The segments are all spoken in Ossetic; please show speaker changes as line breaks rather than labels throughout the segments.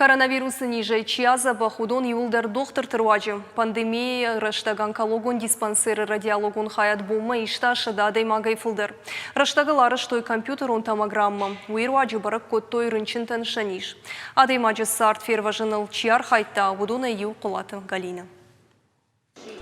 Коронавирусы низӕй чи адзӕбӕх, уыдон иууылдӕр дохтырты руаджы. Пандемийӕйы рӕстӕг онкологон диспансеры радиологон хайад бонмӕ иста 100 адӕймагӕй фылдӕр. Рӕстӕгыл арӕзтой компьютерон томограммӕ. Уый руаджы бӕрӕг кодтой рынчынтӕн сӕ низ. Адӕймаджы цард фервӕзыныл чи архайдта, уыдонӕй иу Хъуылаты Галинӕ.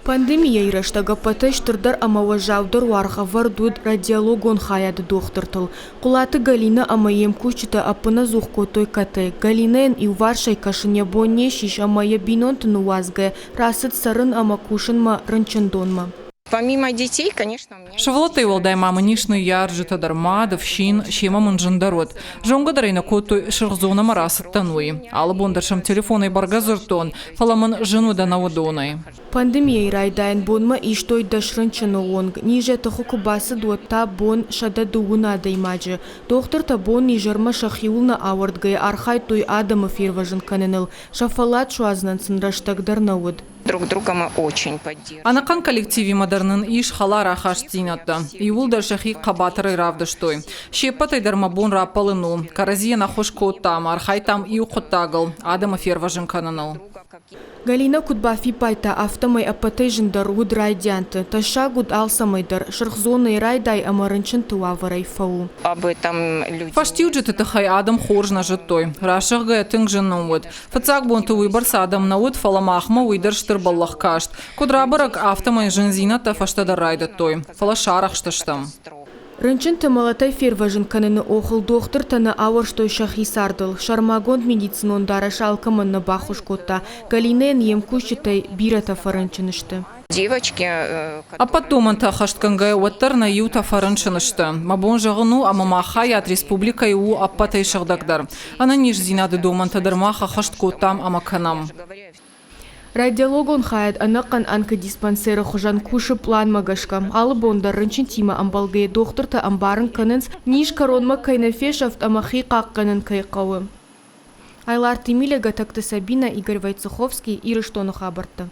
Пандемийӕйы рӕстӕг ӕппӕтӕй стырдӕр ӕмӕ уӕззаудӕр уаргъ ӕвӕрд уыд радиологон хайады дохтыртыл. Хъуылаты Галинӕ ӕмӕ йе мкусджытӕ ӕппынӕдзух кодтой катӕ. Галинӕйӕн иуварсӕй кӕсын йӕ бон не ссис ӕмӕ йӕ бинонты ныууадзгӕ рацыд цӕрын ӕмӕ кусынмӕ рынчындонмӕ.
Помимо детей, конечно, у меня
Сывӕллӕттӕй уӕлдай ма мын ис ныййарджытӕ дӕр, мад, ӕфсин, семӕ мын зындӕр уыд. Зонгӕ дӕр ӕй нӕ кодтой, сырх зонӕмӕ рацыдтӕн, уый. Алы бон дӕр сӕм телефонӕй бӕргӕ дзырдтон, фӕлӕ мын зын уыд ӕнӕ уыдонӕй.
Пандемийӕйы райдайӕн бонмӕ истой дӕс рынчыны онг. Низ йӕ тыхы куы бацыд, уӕд та бон 130 адӕймаджы. Дохтыртӕ бон-изӕрмӕ сӕхиуыл нӕ ауӕрдгӕйӕ архайдтой адӕмы фервӕзын кӕныныл, сӕ фӕллад суадзынӕн сын рӕстӕг дӕр нӕ уыд.
Друг друга мы очень поддерживаем.
Ӕнӕхъӕн коллективимӕ дӕр нын ис хӕлар ахастдзинӕдтӕ. Иууылдӕр сӕхи хъӕбатырӕй равдыстой. Се ппӕтӕй дӕр мӕ бон раппӕлын у. Кӕрӕдзийӕн ӕххуыс кодтам, архайдтам иу хъуыддагыл, адӕмы фервӕзын кӕныныл.
Галинӕ куыд бафиппайдта, афтӕмӕй ӕппӕтӕй зындӕр уыд райдианты. Тӕссаг уыд алцӕмӕй дӕр, сырх зонӕйы райдай ӕмӕ рынчынты уавӕрӕй фӕу.
Об этом люди.
Фӕстиуджыты тыххӕй адӕм хорз нӕ зыдтой. Рӕсыгъгӕйӕ тынг зын нын уыд. Фыццаг бонты уыйбӕрц адӕм нӕ уыд, фӕлӕ махмӕ уый дӕр стыр бӕллӕх каст. Куыд рабӕрӕг, афтӕмӕй зындзинӕдтӕ фӕстӕдӕр райдыдтой, фӕлӕ сарӕхстыстӕм.
Рынчынты мӕлӕтӕй фервӕзын кӕныны охыл дохтыртӕ нӕ ауӕрстой сӕхи цардыл. Сӕрмагонд медицинон дарӕс алкӕмӕн нӕ баххуыс кодта. Галинӕйӕн йе мкусджытӕй бирӕтӕ фӕрынчын сты.
Девочки,
Ӕппӕт домӕнтӕ ӕххӕстгӕнгӕйӕ уӕддӕр нӕ иутӕ фӕрынчын сты. Мӕ бон зӕгъын у, ӕмӕ мах хайад республикӕйы у ӕппӕтӕй сыгъдӕгдӕр. Ӕнӕниздзинады домӕнтӕ дӕр мах ӕххӕст кодтам ӕмӕ кӕнӕм.
Радиологон хайад ӕнӕхъӕн онкодиспансеры хуызӕн кусы пъланмӕ гӕсгӕ. Алы бон дӕр рынчынтимӕ ӕмбӕлгӕйӕ дохтыртӕ ӕмбарын кӕнынц, низ кӕронмӕ кӕй нӕ фесӕфт ӕмӕ хи хъахъхъӕнын кӕй хъӕуы. Айларты Эмилия, Гӕтӕгты Сабинӕ, Игорь Войцеховский, Ирыстоны хабӕрттӕ.